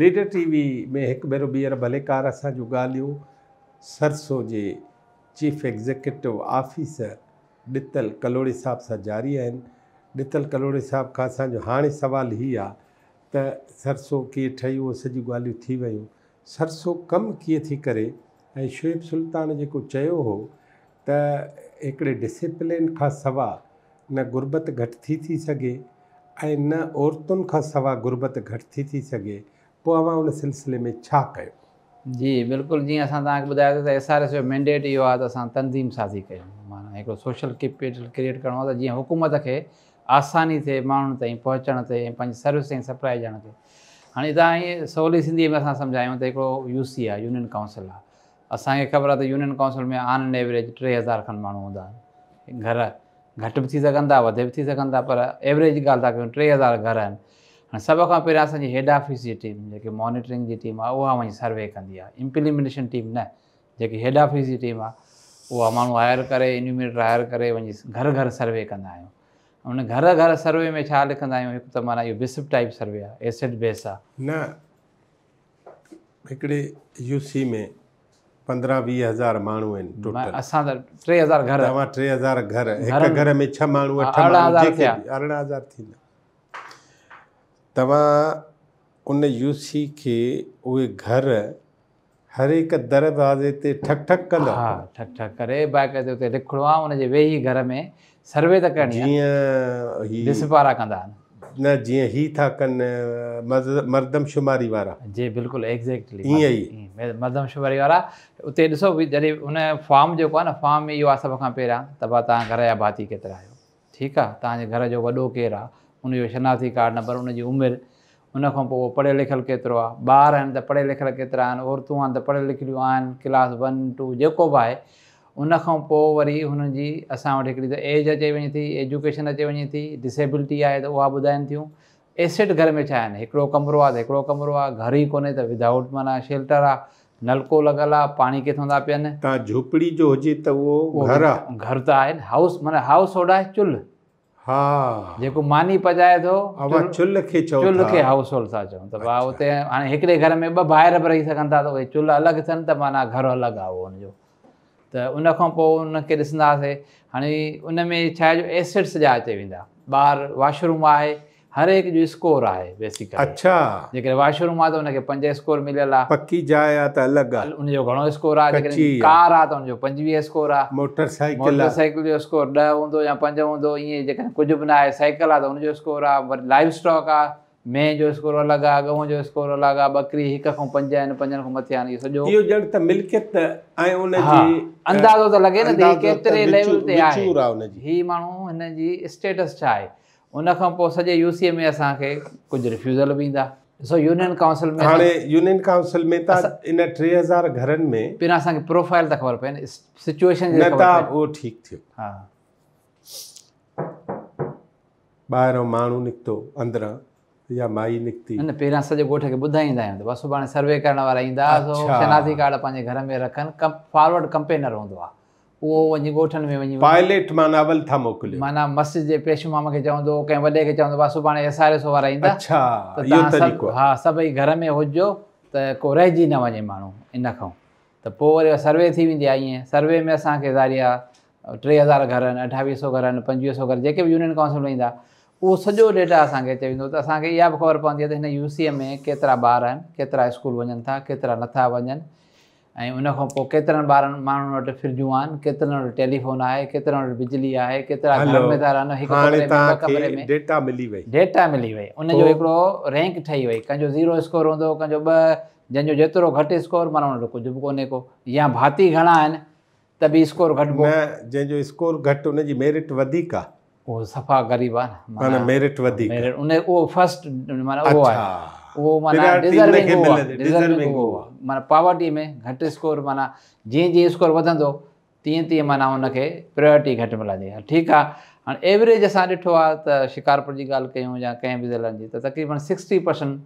Leader ٽي V ۾ هڪ ڀيرو ٻيهر ڀليڪار. اسان جون ڳالهيون سرسو جي چيف ايگزيڪيٽو آفيسر ڏتل ڪلهوڙي صاحب سان جاري آهن. ڏتل ڪلهوڙي صاحب کان اسان جو هاڻي سوال هي آ ته سرسو ڪيئن ٺهي، اهو سڄيون ڳالهيون ٿي ويون، سرسو ڪم ڪيئن ٿي ڪري ۽ شعيب سلطان جيڪو چيو هو ته هڪڙي ڊسيپلين کان سوا نه غربت گهٽ ٿي ٿي سگهي ۽ نه عورتن کان سوا غربت گهٽ ٿي ٿي سگهي، پوء اوهان ان سلسلي ۾ ڇا ڪيو؟ جي بلڪل، جيئن اسان توهان کي ٻڌايو ته ايس آر ايس جو مينڊيٽ اهو آهي ته اسان تنظيم سازي ڪيون، معنيٰ هڪڙو سوشل ڪيپيٽل ڪريئيٽ ڪرڻو آهي ته جيئن حڪومت کي آساني ٿئي ماڻهن تائين پهچڻ تي ۽ پنهنجي سروس ۽ سپلائي ڏيڻ تي. هاڻي توهان ائين سولي سنڌيء ۾ اسان سمجهايون ته هڪڙو يو سي آهي، يونين ڪائونسل آهي، اسان کي خبر آهي ته يونين ڪائونسل ۾ آن اين ايوريج 3000 کن ماڻهو هوندا آهن، گهر گهٽ به ٿي سگهن ٿا وڌي به ٿي سگهن ٿا پر ايوريج ڳالهه ٿا ڪيون 3000 گهر آهن. هاڻي سڀ کان پهريان اسان جي هيڊ آفيس جي ٽيم جيڪي مانيٽرنگ جي ٽيم آهي اها وڃي سروي ڪندي آهي، امپليمينٽيشن ٽيم نه، جيڪي هيڊ آفيس جي ٽيم آهي اها ماڻهو هائر ڪري انيومريٽر هائر ڪري وڃي گهر گهر سروي ڪندا آهيون. ان گهر گهر سروي ۾ ڇا لکندا آهيون، هڪ ته معنيٰ اهو بسپ ٽائپ سروي آهي، ايسيٽ بيس آهي. نه هڪڙي يو سي ۾ 15 20 هزار ماڻهو آهن ٽوٽل. اسان ته 3000 گهر. توهان 3000 گهر، هڪ گهر ۾ 6 ماڻهو 8 ماڻهو جيڪي به 18,000 ٿيندا. توهان ان يو سي کي اهي گهر هر هڪ دروازي تي ٺڪ ٺڪ ڪندا. ها ٺڪ ٺڪ ڪري باقاعده اتي لکڻو آهي، ان جي ويهي گهر ۾ سروي ته ڪرڻي آهي. جيئن هي ڊسپ وارا ڪندا آهن. نه جيئن هي ٿا ڪن مردم شماري وارا. جي بلڪل ايگزيڪٽلي ائين ئي. مردم شماري وارا اتي ڏسو جڏهن ان فارم جيڪو آهي نه فارم ۾ اهو آهي سڀ کان پهريان ته ڀا توهان گهر جا ڀاتي ڪيترا آهيو، ٺيڪ آهي، توهان جي گهر جو وڏو ڪير آهي، ان جو شناختي ڪارڊ نمبر، ان جي عمر، ان کان پوء اهو پڙهيل لکيل ڪيترو آهي، ٻار آهن ته پڙهيل لکيل ڪيترا آهن، عورتون آهن ته پڙهيل لکيليون آهن، ڪلاس 1 2 جيڪو به آهي. ان کان پوء وري هنن جي اسان وٽ هڪڙي ته ايج اچي وڃي ٿي، ايجوڪيشن اچي وڃي ٿي، ڊسيبلٽي آهي ته اها ٻڌائين ٿيون. ايسيٽ گهر ۾ ڇا آهن، هڪڙو ڪمرو آهي ته هڪڙو ڪمرو آهي، گهر ئي ڪونهي ته ودائوٽ معنيٰ شيلٽر آهي، نلڪو لڳل آهي، پاڻي ڪٿان ٿا پين. تان جهوپڙي جو هجي ته اهو گهر آهي. گهر ته آهي نه، هائوس معنيٰ هائوس هولڊ آهي چلهه. ها. جيڪو ماني پچائي ٿو. اوهان چلهه کي چئو ٿا. چلهه کي هائوس هولڊ ٿا چئون ته ڀاء اتي هاڻي هڪڙي گهر ۾ ٻه ڀائر به رهي سگهن ٿا ته اهي چلهه الڳ اٿن ته معنيٰ گهر الڳ آهي اهو ان جو. ته ان کان پوء ان کي ڏسنداسين. هاڻي ان ۾ ڇا آهي جو ايسيٽس جا اچي ويندا. ٻاهر واش روم آهي، هر هڪ جو اسڪور آهي بيسيڪلي. اڇا. جيڪڏهن واش روم آهي ته ان کي 5 اسڪور مليل آهي. پڪي جاء آهي ته الڳ آهي. ان جو گهڻو اسڪور آهي. جيڪڏهن ڪار آهي ته ان جو 25 اسڪور آهي. موٽر سائيڪل آهي. موٽر سائيڪل جو اسڪور 10 هوندو يا 5 هوندو. ائين جيڪڏهن ڪجهه به نه آهي سائيڪل آهي ته ان جو اسڪور آهي. وري لائيو اسٽاڪ آهي، مينهن جو اسڪور الڳ آهي، ڳئون جو اسڪور الڳ آهي، ٻڪري 1 کان 5 آهن، 5 کان مٿي آهن. اهو سڄو اهو ڄڻ ته ملڪيت ۽ ان جي اندازو ته لڳي نه ته هي ڪيتري ليول تي آهي، هي ماڻهو هن جي اسٽيٽس ڇا آهي. ان کان پوء سڄي يو سي ۾ اسان کي ڪجهه ريفيوزل به ايندا. ڏسو يونين ڪائونسل ۾ هاڻي يونين ڪائونسل ۾ ته ان 3000 گهرن ۾ پهريان اسان کي پروفائل ته خبر پئي نه، سچوئيشن جي نه خبر ته پئي. اهو ٺيڪ ٿيو. ها. ٻاهران ماڻهو نڪتو اندران يا مائي نڪتي. نه نه پهريان سڄي ڳوٺ کي ٻڌائيندا آهيون ته بس سڀاڻي سروي ڪرڻ وارا ايندا سو شناختي ڪارڊ پنهنجي گهر ۾ رکن. فارورڊ ڪمپينر هوندو آهي اهو وڃي ڳوٺن ۾ وڃي پائليٽ معنيٰ اول ٿا موڪليو. معنيٰ مسجد جي پيش امام کي چوندو، ڪنهن وڏي کي چوندو بس سڀاڻي ايس آر ايس او وارا ايندا. اڇا ته اهو توهان سڀ طريقو آهي. ها سڀئي گهر ۾ هجو ته ڪو رهجي نه وڃي ماڻهو ان کان. ته پوء وري سروي ٿي ويندي آهي. ائين سروي ۾ اسان کي ظاهري آهي 3000 گهر آهن، 2800 گهر آهن، 2500 گهر جيڪي به يونين ڪائونسل ۾ ايندا اهو سڄو ڊيٽا اسان کي اچي ويندو ته اسان کي اها به خبر پوندي آهي ته هن يو سي ۾ ڪيترا ٻار آهن، ڪيترا اسڪول وڃن ٿا، ڪيترا نٿا وڃن ۽ ان کان پوء ڪيترن ٻارن ماڻهن وٽ فرجون آهن، ڪيترن وٽ ٽيليفون آهي، ڪيترن وٽ بجلي آهي، ڪيترا هلو گهرن ۾ ٿا رهن، هڪ هاڻي ڪمري ۾ ٻه توهان ڪمري کي ۾. ڊيٽا ملي وئي. ڊيٽا ملي وئي، ان جو پوء هڪڙو رينڪ ٺهي وئي، ڪنهن جو 0 اسڪور هوندو، ڪنهن جو 2، جنهن جو جيترو گهٽ اسڪور معنيٰ ان وٽ ڪجهه به ڪونهي ڪو، يا ڀاتي گهڻا آهن ته به اسڪور گهٽبو. نه جنهن جو اسڪور گهٽ ان جي ميرٽ وڌيڪ آ. اهو صفا غريب آ نه، معنيٰ ميرٽ وڌيڪ. ميرٽ ان اهو فرسٽ معنيٰ اهو آهي. اهو معنيٰ پريارٽي ان کي ڊزروينگ اهو آ، ملندي، ڊزروينگ ڊزروينگ اهو اهو آ. آ. معنيٰ پاورٽي ۾ گهٽ اسڪور معنيٰ جيئن جيئن اسڪور وڌندو تيئن تيئن معنيٰ ان کي پريارٽي گهٽ ملندي. ٺيڪ آ، هاڻي ايوريج اسان ڏٺو آ ته شڪارپور جي ڳالهه ڪيون يا ڪنهن به ضلعن جي ته تقريبن 60%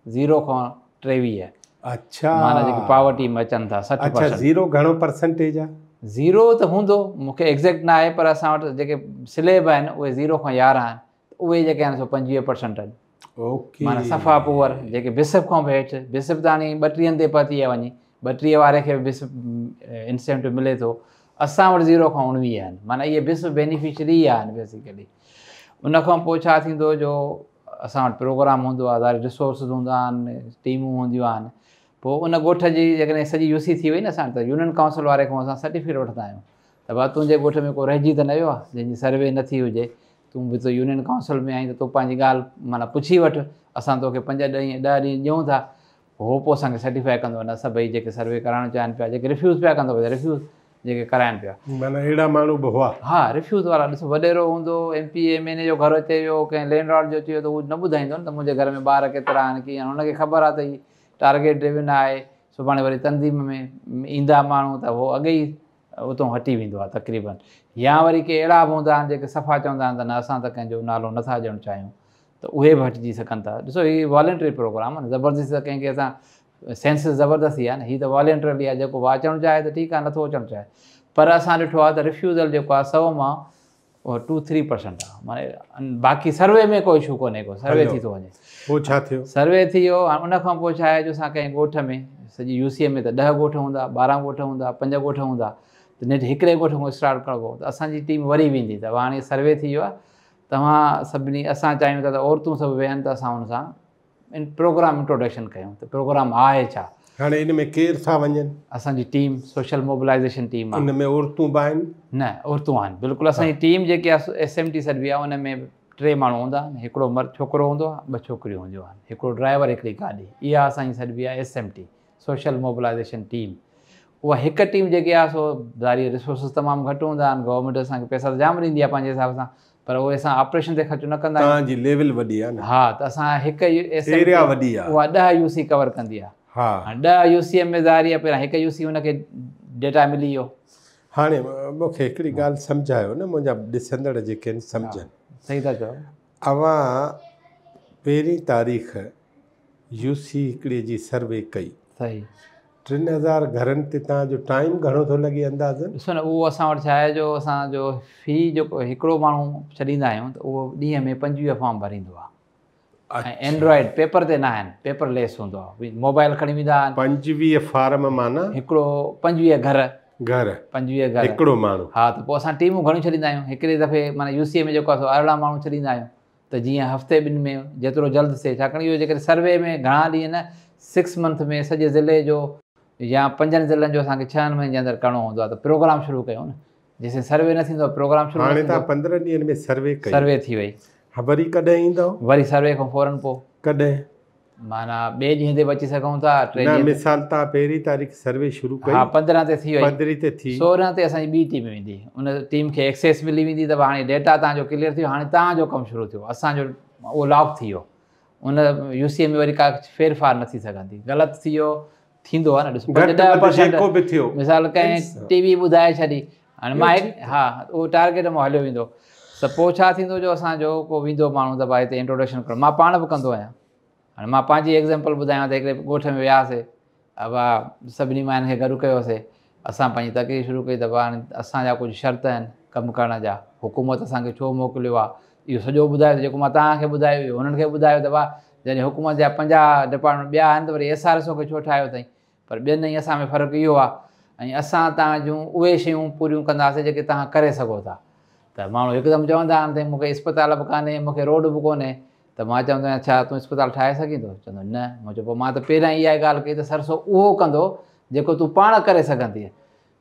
0 کان 23. اڇا. معنيٰ جيڪي پاورٽي ۾ اچن ٿا سٺ اڇا پرسنٽ. 0 گهڻو پرسنٽيج آ؟ 0 ته هوندو مون کي ايگزيڪٽ نه آهي پر اسان وٽ جيڪي سليب آهن اهي 0 کان 11 آهن ته اهي جيڪي آهن سو 25% آهن. اوڪي. معنيٰ صفا پوئر جيڪي بسپ کان به هيٺ، بسپ ته هاڻي 32 تي پهتي آهي وڃي، 32 واري کي به بسپ انسينٽو ملي ٿو. اسان وٽ 0 کان 19 آهن، معنيٰ اهي بسپ بينيفشري ئي آهن بيسيڪلي. ان کان پوء ڇا ٿيندو جو اسان وٽ پروگرام هوندو آهي، ظاهر ريسورسز هوندا آهن، ٽيمون هونديون آهن. پوء ان ڳوٺ جي جيڪڏهن سڄي يو سي ٿي وئي نه اسان وٽ، ته يونين ڪائونسل واري کان اسان سرٽيفڪيٽ وٺندا آهيون ته ڀاء تنهنجي ڳوٺ ۾ ڪو رهجي ته نه ويو آهي جنهن جي سروي نه ٿي هجي، تون به ته يونين ڪائونسل ۾ آهين ته تون پنهنجي ڳالهه معنيٰ پڇي وٺ، اسان توکي 5 ڏينهن 10 ڏينهن ڏيون ٿا. هو پوء اسان کي سرٽيفائي ڪندو نه سڀئي جيڪي سروي ڪرائڻ چاهين پيا، جيڪي ريفيوز پيا ڪن ته ريفيوز جيڪي ڪرائن پيا. معنيٰ اهڙا ماڻهو به هئا. ها ريفيوز وارا، ڏسو وڏيرو هوندو، ايم پي اي ايم اين اي جو گهر اچي ويو، ڪنهن لينڊ لارڊ جو اچي ويو ته هو نه ٻڌائيندو نه ته منهنجي گهر ۾ ٻار ڪيترا آهن ڪيئن آهن، هن کي خبر آهي ته هي ٽارگيٽ ڊريون آهي، سڀاڻي وري تنظيم ۾ ايندا ماڻهو ته هو اڳي ئي اتان هٽي ويندو آهي تقريبن. يا وري ڪي اهڙا به هوندا آهن جيڪي صفا چوندا آهن ته نه اسان ته ڪنهن جو نالو نٿا ڏيڻ چاهيون، ته اهي به هٽجي سگهن ٿا. ڏسو هي والنٽري پروگرام آهي نه، زبردستي ته ڪنهن کي اسان سينسس زبردستي آهي نه، هي ته والنٽرلي آهي، جيڪو به اچڻ چاهي ته ٺيڪ آهي، نٿو اچڻ چاهي. پر اسان ڏٺو آهي ته ريفيوزل جيڪو آهي 100 مان 2-3% آهي، معنيٰ باقي سروي ۾ ڪو اشو ڪونهي ڪو، سروي ٿي ٿو وڃي. پوء ڇا ٿيو؟ سروي ٿي ويو. هاڻي ان کان پوء ڇا آهي جو اسان ڪنهن ڳوٺ ۾ سڄي يو سي ۾ ته 10 ڳوٺ هوندا، 12 ڳوٺ هوندا، 5 ڳوٺ هوندا، ته نيٺ هڪڙي ڳوٺ کان اسٽارٽ ڪربو ته اسان جي ٽيم وري ويندي ته هاڻي سروي ٿي ويو آهي، توهان سڀني اسان چاهيون ٿا ته عورتون سڀ ويهن ته اسان ان سان پروگرام انٽروڊڪشن ڪيون ته پروگرام آهي ڇا. هاڻي ان ۾ ڪير ٿا وڃن؟ اسان جي ٽيم سوشل موبلائيزيشن ٽيم آهي. ان ۾ عورتون به آهن؟ نه عورتون آهن بلڪل. اسان جي ٽيم جيڪي آهي ايس ايم ٽي سڏبي آهي، ان ۾ 3 ماڻهو هوندا آهن، هڪڙو مرد ڇوڪرو هوندو آهي، 2 ڇوڪريون هونديون آهن، هڪڙو ڊرائيور هڪڙي گاڏي. اها اسان جي سڏبي آهي S M T, social mobilisation team. اها هڪ ٽيم جيڪي آهي سو ظاهري ريسورسز تمام گهٽ هوندا آهن، گورنمينٽ اسان کي پئسا ته جام ڏيندي آهي پنهنجي حساب سان، پر اهي اسان آپريشن تي خرچ نه ڪندا آهيون. توهان جي ليول وڏي آهي نه. ها ته اسان هڪ ايس ايم ايريا وڏي آهي. اها 10 يو سي ڪور ڪندي آهي. ها. هاڻي 10 يو سي ۾ ظاهري آهي پهريان هڪ يو سي هن کي ڊيٽا ملي ويو. هاڻي مون کي هڪڙي ڳالهه سمجهايو نه، منهنجا ڏسندڙ جيڪي آهن سمجهن. صحيح ٿا چئو. اوهان پهرين تاريخ يو سي هڪڙي جي سروي ڪئي. صحيح. 3000 گهرن تي توهان جو ٽائيم گهڻو ٿو لڳي اندازن؟ ڏسو نه اهو اسان وٽ ڇا آهي جو اسان جو في جيڪو هڪڙو ماڻهو ڇڏيندا آهيون ته اهو ڏينهن ۾ 25 فارم ڀريندو آهي. ۽ اينڊرائيڊ پيپر تي نه آهن، پيپر ليس هوندو آهي، موبائل کڻي ويندا آهن. 25 فارم معنيٰ؟ هڪڙو 25 گهر. گهر. 25 گهر. هڪڙو ماڻهو. ها ته پوء اسان ٽيمون گهڻيون ڇڏيندا آهيون، هڪڙي دفعي معنيٰ يو سي ۾ جيڪو آهي سو 18 ماڻهو ڇڏيندا آهيون ته جيئن هفتي ٻن ۾ جيترو جلد ٿئي، ڇاڪاڻ اهو جيڪڏهن سروي ۾ گهڻا ڏينهن نه 6 منٿ ۾ سڄي ضلعي جو يا 5 ضلعن جو اسان کي 6 مهينن جي اندر ڪرڻو هوندو آهي ته پروگرام شروع ڪيون نه، جيسين سروي نه ٿيندو پروگرام شروع نه هاڻي ٿيندو. توهان 15 ڏينهن ۾ سروي ڪئي. سروي ٿي وئي. ها وري ڪڏهن ايندؤ؟ وري سروي کان فورن پوء. ڪڏهن؟ معنيٰ ٻئي ڏينهن تي به اچي سگهون ٿا، ٽي نه ڏينهن تي. مثال توهان پهرين تاريخ سروي شروع ڪئي. ها 15 تي ٿي وئي. 15 تي ٿي. 16 تي اسان جي ٻي ٽيم ويندي، ان ٽيم کي ايڪسيس ملي ويندي ته هاڻي ڊيٽا توهان جو ڪليئر ٿي ويو، هاڻي توهان جو ڪم شروع ٿيو، اسان جو اهو لاڪ ٿي ويو. ان يو سي ۾ وري ڪا ڦيرڦار نه ٿي سگهندي. غلط ٿي ويو ٿيندو آهي نه، ڏسو گهٽ 5-10 وڌ پرسينٽ جيڪو به ٿيو. مثال ڪنهن ٽي وي ٻڌائي ڇڏي، هاڻي مان هڪ ها اهو ٽارگيٽ مان هليو ويندو ته پوء ڇا ٿيندو جو اسان جو ڪو ويندو ماڻهو ته ڀائي هتي انٽروڊڪشن ڪرو، مان پاڻ به ڪندو آهيان. هاڻي مان پنهنجي ايگزامپل ٻڌايان ته هڪڙي ڳوٺ ۾ وياسين، ابا سڀني ماين کي گڏ ڪيوسين، اسان پنهنجي تقرير شروع ڪئي ته ابا هاڻي اسان جا ڪجهه شرط آهن ڪم ڪرڻ جا، حڪومت اسان کي ڇو موڪليو آهي اهو سڄو ٻڌايو، جيڪو مان توهان کي ٻڌايو اهو هنن کي ٻڌايو ته ابا جڏهن حڪومت جا 50 ڊپارٽمينٽ ٻيا آهن ته وري ايس آر ايس او کي ڇو ٺاهيو اٿئي، پر ٻين ۽ اسان ۾ فرق اهو آهي ۽ اسان توهان جون اهي شيون پوريون ڪنداسين جيڪي توهان ڪري سگهو ٿا. ته ماڻهو هڪدم چوندا آهن ته مون کي اسپتال به ڪانهي، مون کي روڊ به ڪونهي، ته مان چوندو آهيان ڇا تون اسپتال ٺاهي سگهين ٿو؟ چوندو نه. مون چيو پوء مان ته پهريان اها ڳالهه ڪئي ته سرسو اهو ڪندو جيڪو تون پاڻ ڪري سگهندينء،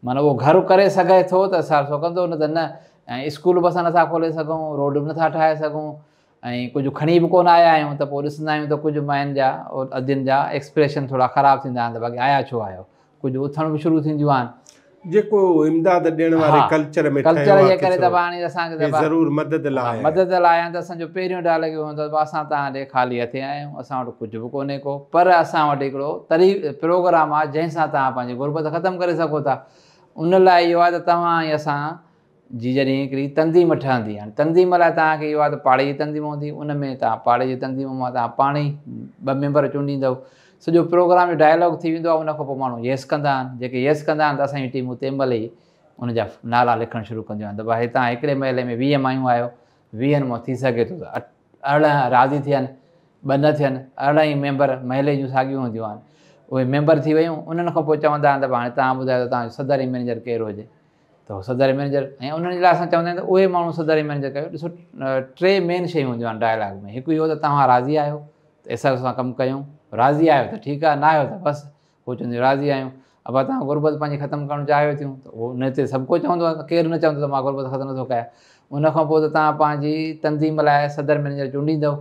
معنيٰ اهو گهر ڪري سگهي ٿو ته سرسو ڪندو، نه ته نه. ۽ اسڪول به اسان نٿا کولي سگهون، روڊ به نٿا ٺاهي سگهون ۽ ڪجهه کڻي به ڪونه آيا آهيون. ته پوء ڏسندا آهيون ته ڪجهه ماين جا ادين جا ايڪسپريشن ٿورا خراب ٿيندا آهن ته باقي آيا ڇو آهيو، ڪجهه اٿڻ به شروع ٿينديون آهن. جيڪو امداد ڏيڻ واري ڪلچر ۾ ڪلچر جي ڪري ته هاڻي اسان کي ضرور مدد لاء آيا، مدد لاء آيا ته اسان جو پهريون ڊائلاگ اهو هوندو آهي اسان توهان ڏي خالي هٿين آيا آهيون، اسان وٽ ڪجهه به ڪونهي ڪو، پر اسان وٽ هڪڙو تري پروگرام آهي جنهن سان توهان پنهنجي غربت ختم ڪري سگهو ٿا. ان لاء اهو آهي ته توهان ۽ اسان جي جڏهن هڪڙي تنظيم ٺهندي، هاڻي تنظيم لاء توهان کي اهو آهي ته پاڙي جي تنظيم هوندي، ان ۾ توهان پاڙي جي تنظيم مان توهان پاڻ ئي 2 ميمبر چونڊيندؤ، سڄو پروگرام جو ڊائلاگ ٿي ويندو آهي. ان کان پوء ماڻهو يس ڪندا آهن، جيڪي يس ڪندا آهن ته اسان جي ٽيم اتي مهل ئي ان جا نالا لکڻ شروع ڪنديون آهن ته ڀاء هتان هڪڙي محلي ۾ 20 مايون آهيو، 20 مان ٿي سگهي ٿو ته 18 راضي ٿين، ٻه نه ٿين، 18 ئي ميمبر محلي جون ساڳيون هونديون آهن، اهي ميمبر ٿي ويون. انهن کان پوء چوندا آهن ته هاڻي توهان ٻڌايو ته توهان جو صدر ۽ مئنيجر ڪير هجي، ته هو صدر ۽ مئنيجر. ۽ انهن جي لاء اسان چوندا آهيون ته اهي ماڻهو صدر ۽ مئنيجر ڪيو. ڏسو ٽي مين شيون هونديون آهن ڊائلاگ ۾. هڪ اهو ته توهان راضي آهيو ته ايس آر سان ڪم ڪيون، راضي آهيو ته ٺيڪ آهي، نه آهيو ته بس. هو چونديون راضي آهيون. ابا توهان غربت پنهنجي ختم ڪرڻ چاهيو ٿيون ته اهو ان تي سڀ ڪو چوندو آهي، ڪير نه چوندو ته مان غربت ختم نٿو ڪيان. ان کان پوء ته توهان پنهنجي تنظيم لاء صدر مئنيجر چونڊيندؤ،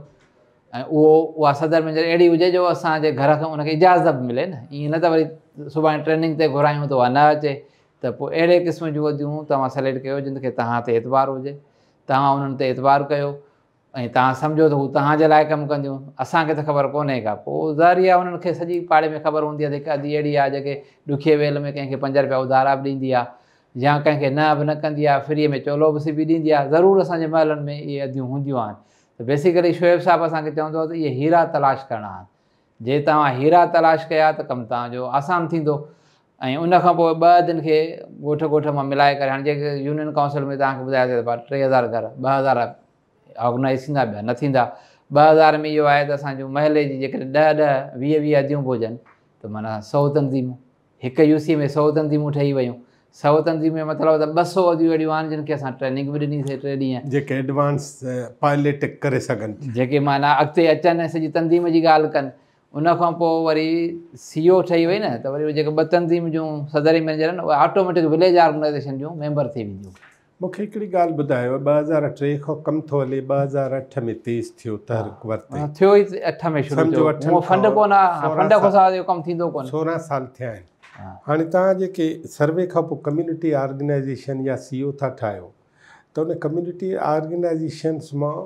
۽ اهو اها صدر مئنيجر اهڙي هجي جو اسان جي گهر کان ان کي اجازت به ملي نه، ائين نه ته وري سڀاڻي ٽريننگ تي گهرايون ته اها نه اچي. ته پوء اهڙي قسم جون اديون توهان سليڪٽ ڪيو جن کي توهان تي اعتبار هجي، توهان انهن تي اعتبار ڪيو ۽ توهان سمجهو ته هو توهان جي لاء ڪم ڪنديون. اسان کي ته خبر ڪونهي ڪا، پوء ظاهري آهي انهن کي سڄي پاڙي ۾ خبر هوندي آهي ته هڪ ادي اهڙي آهي جيڪي ڏکي ويل ۾ ڪنهن کي 5 رپيا اڌارا به ڏيندي آهي يا ڪنهن کي نه به نه ڪندي آهي، فريء ۾ چولو به سبي ڏيندي آهي. ضرور اسان جي محلن ۾ اهي اديون هونديون آهن. ته بيسيڪلي شعيب صاحب اسان کي چوندو هو ته اهي هيرا تلاش ڪرڻا آهن، جي توهان هيرا تلاش ڪيا ته ڪم توهان جو آسان ٿيندو. ۽ ان کان پوء ٻه ادين کي ڳوٺ ڳوٺ مان ملائي ڪري، هاڻي جيڪي يونين ڪائونسل ۾ توهان کي ٻڌايو ته 3000 گهر، 2000 آرگنائيز ٿيندا، ٻيا نه ٿيندا. 2000 ۾ اهو آهي ته اسان جون محلي جي جيڪڏهن 10 10 20 20 اديون به هجن ته معنيٰ 100 تنظيمون، هڪ يو سي ۾ 100 تنظيمون ٺهي ويون. 100 تنظيمون جو مطلب ته 200 اديون اهڙيون آهن جن کي اسان ٽريننگ به ڏنيسي 3 ڏينهن، جيڪي ايڊوانس پائلٽ ڪري سگهن ٿيون، جيڪي معنيٰ اڳتي اچن ۽ سڄي تنظيم جي ڳالهه ڪن. ان کان پوء وري سي او ٺهي وئي نه ته وري جيڪي ٻه تنظيم جون صدر ۽ مئنيجر آهن اهي آٽوميٽڪ وليج آرگنائيزيشن جون ميمبر ٿي وينديون. مون کي هڪڙي ڳالهه ٻڌايو، 2003 کان ڪم ٿو هلي، 2008 ۾ تيز ٿيو تحرڪ ورتي. ٿيو ئي 8 ۾ شروع ٿيو، هونء فنڊ ڪونه آ، فنڊ کان سواء اهو ڪم ٿيندو ڪونه. 16 سال ٿيا آهن. هاڻي توهان جيڪي سروي کان پوء ڪميونٽي آرگنائيزيشن يا سي او ٿا ٺاهيو ته ان ڪميونٽي آرگنائيزيشنس مان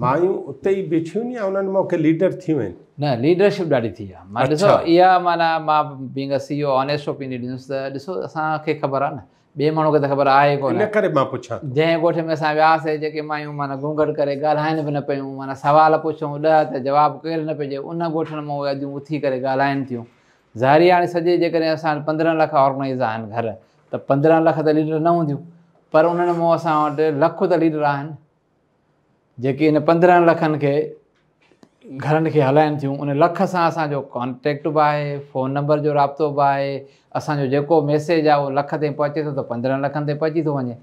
مايون اتي ئي بيٺيون يا انهن مان ڪي ليڊر ٿيون آهن؟ نه، ليڊرشپ ڏاڍي ٿي آهي. مان ڏسو اها معنيٰ مان being a C O honest opinion ڏيندس ته ڏسو اسان کي خبر آهي نه، ٻئي ماڻهو کي ته خبر آهي ڪونه. ان ڪري مان پڇان ٿو. جنهن ڳوٺ ۾ اسان وياسي جيڪي مايون معنيٰ گهونگهٽ ڪري ڳالهائن به نه پيون، معنيٰ سوال پڇون 10 ته جواب ڪير نه پيو ڏئي، ان ڳوٺن مان اهي اديون اٿي ڪري ڳالهائن ٿيون. ظاهري آهي هاڻي سڄي جيڪڏهن اسان وٽ 15 لک آرگنائيز آهن گهر ته 15 لک ته ليڊر نه هونديون، پر انهن مان اسان وٽ لک ته ليڊر آهن جيڪي ان 15 لکن کي گهرن کي هلائن ٿيون. ان لک سان اسان جو ڪانٽيڪٽ به آهي، فون نمبر جو رابطو به آهي، اسان جو جيڪو ميسيج آهي اهو لک تائين پهچي ٿو ته 15 لکن تائين پهچي ٿو وڃي.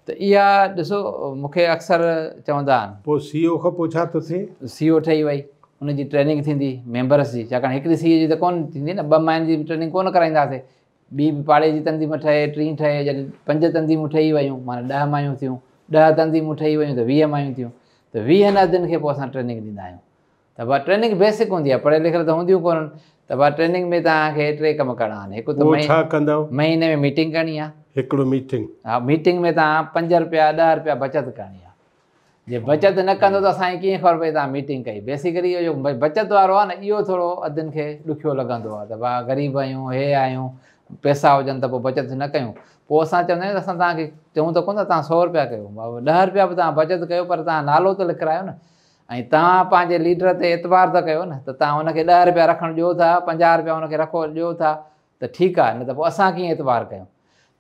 ته اها ڏسو مون کي اڪثر چوندا آهن. پوء سي او کان پوء ڇا ٿو ٿئي؟ سي او ٺهي وئي، ان جي ٽريننگ ٿيندي ميمبرس جي، ڇاڪاڻ هڪڙي سي او جي ته ڪونه ٿيندي نه، ٻه مهينن جي ٽريننگ ڪونه ڪرائينداسين، ٻي به پاڙي جي تنظيم ٺهي، ٽين ٺهي، جڏهن 5 تنظيمون ٺهي ويون معنيٰ 10 مايون ٿيون، 10 تنظيمون ٺهي ويون ته 20 مايون ٿيون، ته 20 ادين کي پوء اسان ٽريننگ ڏيندا آهيون. ته ڀاء ٽريننگ بيسڪ هوندي آهي، پڙهيل لکيل ته هونديون ڪونهن. ته ڀاء ٽريننگ ۾ توهان کي 3 ڪم ڪرڻا آهن. هڪ ته مهيني ۾ ميٽنگ ڪرڻي آهي. هڪڙو ميٽنگ. ها، ميٽنگ ۾ توهان 5 رپيا 10 رپيا بچت ڪرڻي آهي. جي بچت نه ڪندو ته اسان کي ڪيئن خبر پئي توهان ميٽنگ ڪئي. بيسيڪلي اهو جيڪو بچت وارو آهي نه اهو ٿورو ادين کي ڏکيو لڳندو آهي ته ڀاء غريب آهيون هي آهيون پئسا هجن ته پوء بچت نه ڪيون. پوء اسان چوندا آهيون ته اسان توهان کي چئون ته ڪونه ٿا توهان 100 رپيا ڪيو، بابا 10 رپيا به توهان بچت ڪيو پر توهان نالو ته لکرايو نه ۽ توهان پنهنجي ليڊر تي اعتبار ته ڪيو نه ته توهان ان کي 10 رپيا رکڻ ڏيو ٿا، 50 رپيا ان کي رکو ڏيو ٿا ته ٺيڪ آهي، نه ته پوء اسان ڪيئن اعتبار ڪيون.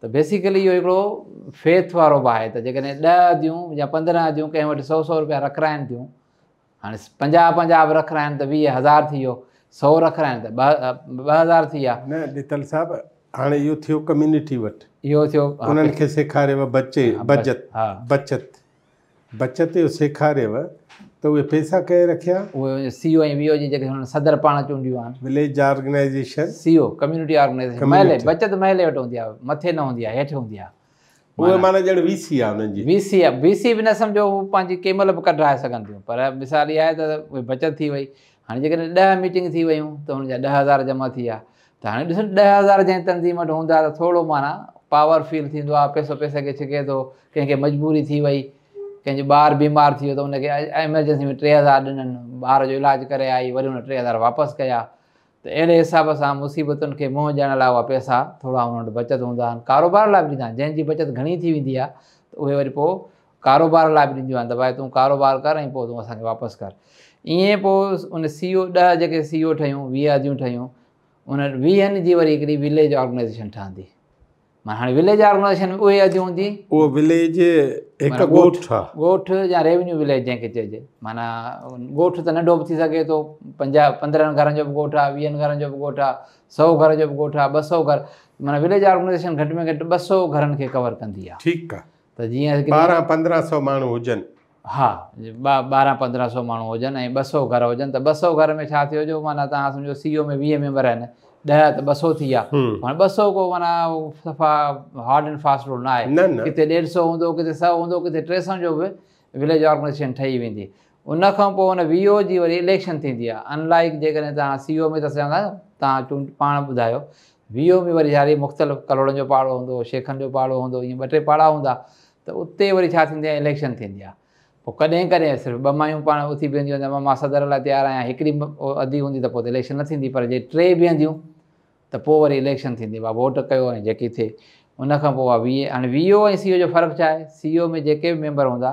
ته بيسيڪلي اهو هڪڙو فيٿ وارو به آهي ته جيڪڏهن 10 اديون يا 15 اديون ڪنهن وٽ 100 100 رپيا رکرائن ٿيون، هاڻي 50 50 به رکرائن ته 20,000 ٿي ويو، 100 رکرائن ته 2,000 ٿي ويا. نه ڏتل صاحب هاڻي اهو ٿيو ڪميونٽي وٽ، اهو ٿيو انهن کي سيکاريو بچي بچت بچت بچت اهو سيکاريو ته اهي پئسا ڪنهن رکيا؟ اهي سي او ۽ وي او جي جيڪي هنن صدر پاڻ چونڊيون آهن. Village organisation. C O, community organisation, محلي بچت محلي وٽ هوندي آهي، مٿي نه هوندي آهي، هيٺ هوندي آهي. اهي معنيٰ ڄڻ وي سي آهي انهن جي. وي سي آهي، وي سي به نه سمجهو، هو پنهنجي ڪنهن مهل به ڪڍرائي سگهن ٿيون، پر مثال اها آهي ته اهي بچت ٿي وئي. هاڻي جيڪڏهن 10 ميٽنگ ٿي ويون ته هن جا 10,000 جمع ٿي ويا، ته هاڻي ڏسو 10,000 جنهن تنظيم وٽ هوندا ته ٿورو معنيٰ پاور فيل ٿيندو آهي، پئسو پئسي کي ڇڪي ٿو، ڪنهن کي مجبوري ٿي وئي، ڪنهن جو ٻار بيمار ٿي ويو ته ان کي ايمرجنسي ۾ 3,000 ڏنن، ٻار جو علاج ڪري آئي وري هن 3,000 واپس ڪيا. ته اهڙي حساب سان مصيبتن کي منهن ڏيڻ لاء اها پئسا ٿورا هن وٽ بچت هوندا آهن. ڪاروبار لاء به ڏيندا آهن، جنهن جي بچت گهڻي ٿي ويندي آهي ته اهي وري پوء ڪاروبار لاء به ڏينديون آهن ته ڀائي تون ڪاروبار ڪر ۽ پوء تون اسان کي واپس ڪر. ائين پوء ان سي او 10 جيڪي سي او ٺهيون، 20 اديون ٺهيون، ان 20 جي وري هڪڙي وليج آرگنائيزيشن ٺهندي. معنيٰ هاڻي وليج آرگنائيزيشن ۾ اهي اديون هوندي. اهو وليج هڪ ڳوٺ آ. ڳوٺ يا ريونيو وليج جنهن کي چئجي. معنيٰ ڳوٺ ته ننڍو به ٿي سگهي ٿو، 50 15 گهرن جو به ڳوٺ آ، 20 گهرن جو به ڳوٺ آ، 100 گهر جو به ڳوٺ آ، 200 گهر، معنيٰ وليج آرگنائيزيشن گهٽ ۾ گهٽ 200 گهرن کي ڪور ڪندي آ. ٺيڪ آ. ته جيئن 12 1500 ماڻهو هجن. ها، 12 1500 ماڻهو هجن ۽ 200 گهر هجن ته 200 گهر ۾ ڇا ٿيو جو معنيٰ توهان سمجهو سي او ۾ 20 ميمبر آهن، 10 ته 200 ٿي ويا. هاڻي 200 ڪو معنيٰ صفا هارڊ اينڊ فاسٽ رول نه آهي. ڪٿي 150 هوندو، ڪٿي 100 هوندو، ڪٿي 300 جو به وليج آرگنائيزيشن ٺهي ويندي. ان کان پوء ان وي او جي وري اليڪشن ٿيندي آهي. ان لائيڪ جيڪڏهن توهان سي او ۾ ته چوندا توهان چونڊ پاڻ ٻڌايو، وي او ۾ وري جاري مختلف ڪلهوڙن جو پاڙو هوندو، شيخن جو پاڙو هوندو، ائين ٻه ٽي پاڙا هوندا ته اتي وري ڇا ٿيندي آهي، اليڪشن ٿيندي آهي. پوء ڪڏهن ڪڏهن صرف ٻه مايون پاڻ اٿي بيهنديون آهن، مان صدر لاء تيار آهيان، هڪڙي ادي هوندي ته پوء ته اليڪشن نه ٿيندي، پر جي ٽي بيهنديون ته پوء وري اليڪشن ٿيندي، ڀا ووٽ ڪيو ۽ جيڪي ٿئي. ان کان پوء اها وي هاڻي وي او ۽ سي او جو فرق ڇا آهي، سي او ۾ جيڪي به ميمبر هوندا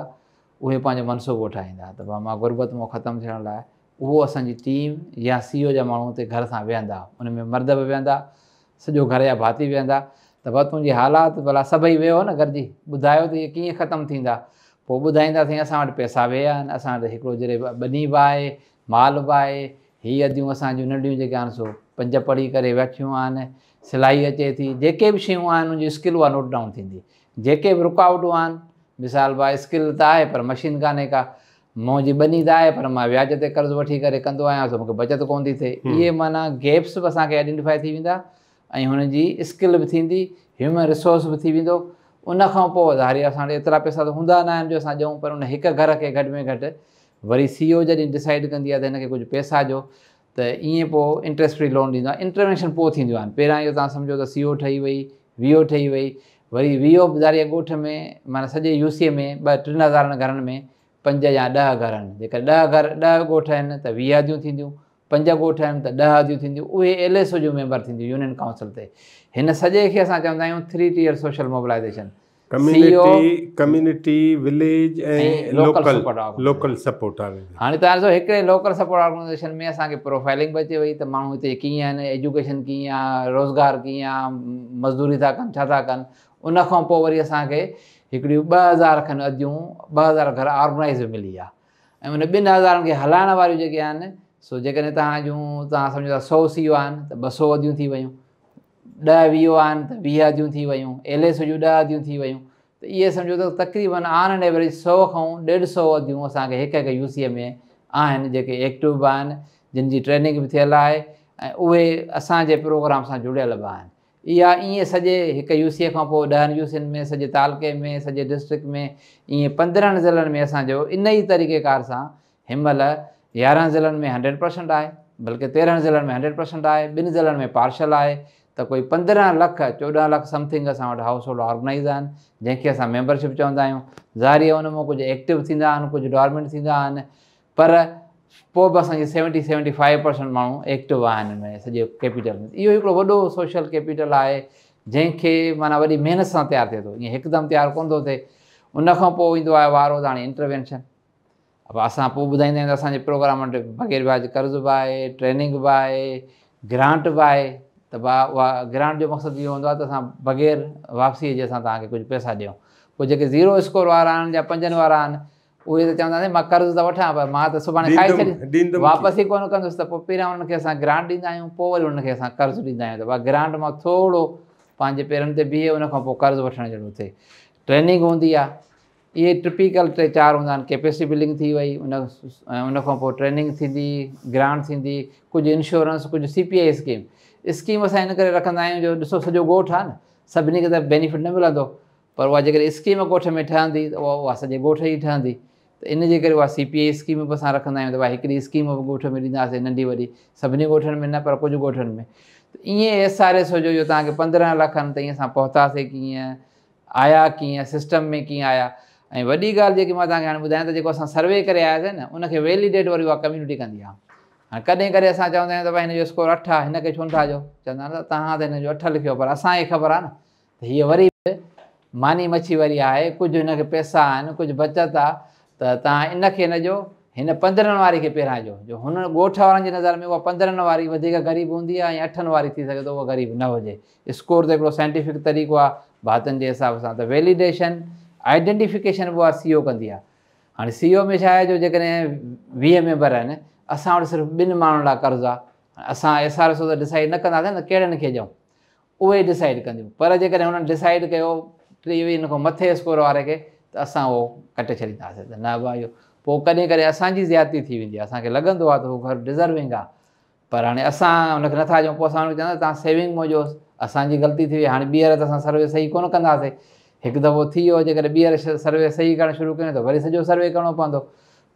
اهي پنهنجو منصوبو ٺاهيندا ته ڀا مان غربت مان ختم ٿيڻ لاء اهو اسان جي ٽيم يا سي او جا ماڻهو اتي گهر سان ويهندا، ان ۾ مرد به ويهندا، سڄو گهر جا ڀاتي ويهندا ته ڀا تنهنجي حالات ڀلا سڀئي ويهو نه گڏجي ٻڌايو ته اهي ڪيئن ختم ٿيندا. پوء ٻڌائينداسين اسان وٽ پئسا به آهن، اسان وٽ هڪڙو جري ٻني به آهي، مال به آهي، هي اديون اسان جون ننڍيون جيڪي آهن سو 5 پڙهي ڪري ويٺيون آهن، سلائي اچي ٿي، جيڪي به شيون آهن ان جي اسڪل اها نوٽ ڊائون ٿيندي، جيڪي به رڪاوٽون آهن، مثال ڀا اسڪل ته آهي پر مشين ڪانهي ڪا، منهنجي ٻني ته آهي پر مان وياج تي قرض وٺي ڪري ڪندو آهيان سو مونکي بچت ڪونه ٿي ٿئي، اهي معنيٰ گيپس به اسان کي آئيڊينٽيفائي ٿي ويندا ۽ هن جي اسڪل به ٿيندي، هيومن ريسورس به ٿي ويندو. ان کان پوء ظاهري اسان وٽ ايترا پئسا ته هوندا نه آهن جو اسان ڏيون، پر ان هڪ گهر کي گهٽ ۾ گهٽ وري سي او جڏهن ڊسائيڊ ڪندي آهي ته هن کي ڪجهه پئسا ڏيو ته ائين پوء انٽريسٽ فري لون ڏيندو آهي. انٽروينشن پوء ٿينديون آهن، پهريان اهو توهان سمجهو ته سي او ٺهي وئي، وي او ٺهي وئي، وري وي او به ظاهري ڳوٺ ۾ معنيٰ سڄي يو سي ۾ 2 3 هزارن گهرن ۾ 5 يا 10 گهر آهن، جيڪڏهن 10 گهر 10 ڳوٺ آهن ته 20 اديون ٿينديون، 5 ڳوٺ آهن ته 10 اديون ٿينديون، اهي ايل ايس او جون ميمبر ٿينديون يونين ڪائونسل تي. هن سڄي کي اسان چوندا آهيون 3 tier social mobilisation, community, community, village ۽ local local support organisation. هاڻي توهان ڏسو هڪڙي لوڪل سپورٽ آرگنائيزيشن ۾ اسان کي پروفائلنگ به اچي وئي ته ماڻهو هتي ڪيئن آهن، ايجوڪيشن ڪيئن آهي، روزگار ڪيئن آهي، مزدوري ٿا ڪن، ڇا ٿا ڪن. ان کان پوء وري اسان کي هڪڙيون 2000 کن اديون، 2000 گهر آرگنائيز به ملي ويا ۽ ان 2000 کي هلائڻ واريون جيڪي آهن سو جيڪڏهن توهان جون توهان سمجهو ٿا 100 سي او آهن ته 200 اديون ٿي ويون، 10 وي او آهن ته 20 اديون ٿي ويون، ايل ايس او جون 10 اديون ٿي ويون، ته اهي سمجهو ته تقريبن آن اينڊ ايوريج 100 کان 150 اديون اسان کي هڪ هڪ يو سي ۾ آهن جيڪي ايڪٽو به آهن، جن جي ٽريننگ به ٿيل آهي ۽ اهي اسان جي پروگرام سان جڙيل به آهن. اها ائين سڄي هڪ يو سي کان پوء 10 يو سين ۾ سڄي تعلقي ۾ سڄي ڊسٽرڪٽ ۾ ائين 15 ضلعن ۾ اسان جو ان ئي طريقي ڪار سان هن مهل 11 ضلعن ۾ 100% آهي، بلڪه 13 ضلعن ۾ 100% آهي، 2 ضلعن ۾ پارشل آهي ته ڪوئي 15 لک 14 لک سمٿنگ اسان وٽ هائوس هولڊ آرگنائيز آهن جنهن کي اسان ميمبرشپ چوندا آهيون. ظاهري آهي ان مان ڪجهه ايڪٽو ٿيندا آهن، ڪجهه ڊارمنٽ ٿيندا آهن، پر پوء به اسان جي 70-75% ماڻهو ايڪٽو آهن ان ۾ سڄي ڪيپيٽل ۾. اهو هڪڙو وڏو سوشل ڪيپيٽل آهي جنهن کي معنيٰ وڏي محنت سان تيار ٿئي ٿو، ائين هڪدم تيار ڪونه ٿو ٿئي. ان کان پوء ايندو آهي وارو ته هاڻي انٽروينشن. اب اسان پوء ٻڌائيندا آهيون ته اسان جي پروگرام وٽ بغير وياج قرض به آهي، ٽريننگ به آهي، گرانٽ به آهي ته ڀا اها گرانٽ جو مقصد اهو هوندو آهي ته اسان بغير واپسيء جي اسان توهان کي ڪجهه پئسا ڏيون. پوء جيڪي زيرو اسڪور وارا آهن يا 5 وارا آهن اهي ته چوندا آهن مان قرض ته وٺان پر مان ته سڀاڻي کائي ڇڏيندس، واپس ئي ڪونه ڪندس، ته پوء پهريان انهن کي اسان گرانٽ ڏيندا آهيون پوء وري انهن کي اسان قرض ڏيندا آهيون ته ڀا گرانٽ مان ٿورو پنهنجي پيرن تي بيهي ان کان پوء قرض وٺڻ جهڙو ٿئي. ٽريننگ هوندي آهي، اهي ٽپيڪل 3-4 هوندا آهن، ڪيپيسٽي بلڊنگ ٿي وئي ان ۽ ان کان پوء ٽريننگ ٿيندي، گرانٽ ٿيندي، ڪجهه انشورنس، ڪجهه C P I scheme. Scheme اسان ان ڪري رکندا آهيون جو ڏسو سڄو ڳوٺ آهي نه، سڀني کي ته بينيفٽ نه ملندو، پر اها جيڪڏهن اسڪيم ڳوٺ ۾ ٺهندي ته اها اها سڄي ڳوٺ جي ٺهندي، ته ان جي ڪري اها سي پي I scheme به اسان رکندا آهيون ته ڀائي هڪڙي اسڪيم به ڳوٺ ۾ ڏينداسين ننڍي وڏي، سڀني ڳوٺن ۾ نه پر ڪجهه ڳوٺن ۾. ته ائين ايس آر ايس جو توهان کي 15 لکن تائين اسان پهتاسين ڪيئن، آيا ڪيئن، سسٽم ۾ ڪيئن آيا. ۽ وڏي ڳالهه جيڪي مان توهان کي هاڻي ٻڌايان ته جيڪو اسان سروي ڪري آياسين نه ان کي ويليڊيٽ وري اها ڪميونٽي ڪندي آهي. هاڻي ڪڏهن ڪڏهن اسان چوندا آهيون ته ڀائي هن جو اسڪور 8 آهي، هن کي ڇو نٿا ڏيو؟ چوندا آهن ته توهان ته هن جو 8 لکيو پر اسان کي خبر آهي نه ته هيء وري به ماني مڇي وري آهي، ڪجهه هن کي پئسا آهن، ڪجهه بچت آهي، ته توهان ان کي نه ڏيو، هن 15 واري کي پهريان ڏيو، جو هن ڳوٺ وارن جي نظر ۾ اها 15 واري وڌيڪ غريب هوندي آهي ۽ 8 واري ٿي سگهي ٿو اها غريب نه هجي. اسڪور ته هڪڙو سائنٽيفڪ طريقو آهي ڀاتن جي حساب سان، ته ويليڊيشن آئيڊينٽيفڪيشن به اها سي او ڪندي آهي. هاڻي سي او ۾ ڇا آهي جو جيڪڏهن 20 ميمبر آهن، اسان وٽ صرف 2 ماڻهن لاء قرض آهي، اسان ايس آر ايس او ته ڊسائيڊ نه ڪنداسين نه ڪهڙن کي ڏيون، اهي ڊسائيڊ ڪنديون. پر جيڪڏهن هنن ڊسائيڊ ڪيو 30 کان مٿي اسڪور واري کي ته اسان اهو ڪٽي ڇڏينداسين ته نه ڀا اهو پوءِ ڪڏهن ڪڏهن اسان جي زيادتي ٿي ويندي آهي، اسان کي لڳندو آهي ته هو گهر ڊزرونگ آهي، پر هاڻي اسان هن کي نٿا ڏيون، پوءِ اسان هن کي چوندا توهان سيونگ مان ڏيوس، اسان جي غلطي ٿي وئي، هاڻي ٻيهر ته اسان سروي صحيح ڪونه ڪنداسين. هڪ دفعو ٿي ويو، جيڪڏهن ٻيهر سروي صحيح ڪرڻ شروع ڪيون ته وري سڄو سروي ڪرڻو پوندو،